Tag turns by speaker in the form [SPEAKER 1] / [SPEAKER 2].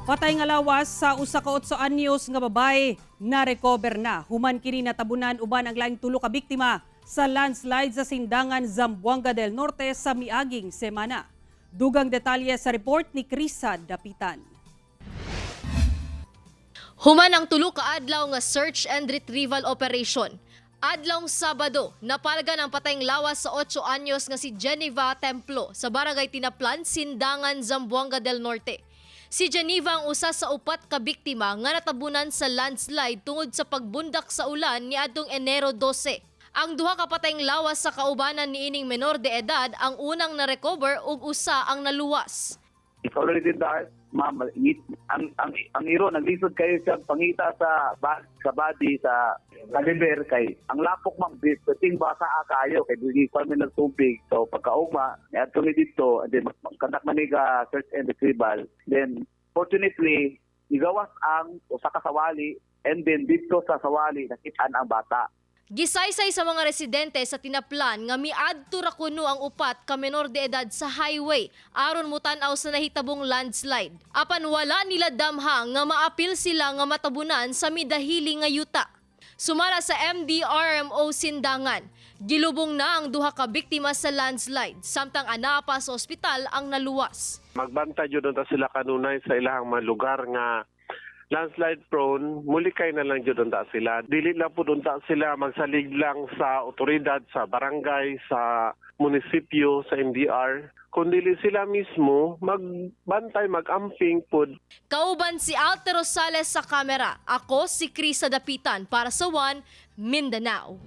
[SPEAKER 1] Patay nga lawas sa 1 ka 8 anyos nga babae na recover na. Human kini natabunan uban ang laing tulo ka biktima sa landslide sa Sindangan, Zamboanga del Norte sa miaging semana. Dugang detalye sa report ni Krisa Dapitan.
[SPEAKER 2] Human ang tulo ka adlaw nga search and retrieval operation. Adlawng Sabado, napalgan ang patayng lawas sa 8 anyos nga si Geneva Templo sa Barangay Tinaplan, Sindangan, Zamboanga del Norte. Si Geneva ang usa sa upat ka biktima nga natabunan sa landslide tungod sa pagbundak sa ulan niadtong Enero 12. Ang duha ka patayng lawas sa kaubanan niining menor de edad ang unang na-recover ug usa ang naluwas.
[SPEAKER 3] It's already dark, ma'am. Ang iro naglisod kayo siya pangita sa body sa kaliber kay ang lapok, ma'am, ting basa kayo kay dili pa mi nagtubig. So pagkaugma niadto mi didto and then mag-conduct man ni ga search and retrieval. Then fortunately igawas ang usa ka sawali and then didto sa sawali nakitaan ang bata.
[SPEAKER 2] Gisaysay sa mga residente sa Tinaplan nga miadto ra kuno ang upat ka menor de edad sa highway aron motan-aw sa nahitabong landslide. Apan wala nila damha nga maapil sila nga matabunan sa midahili nga yuta. Sumala sa MDRMO Sindangan, gilubong na ang duha ka biktima sa landslide samtang anaa pa sa ospital ang naluwas.
[SPEAKER 4] Magbantay jud unta sila kanunay sa ilahang mga lugar nga landslide prone, mulikay na lang jud unta sila. Dili lang pud unta sila magsalig lang sa otoridad, sa barangay, sa munisipyo, sa MDR, kundi sila mismo magbantay, magamping pud.
[SPEAKER 2] Kauban si Alter Rosales sa kamera. Ako si Krisa Dapitan para sa One Mindanao.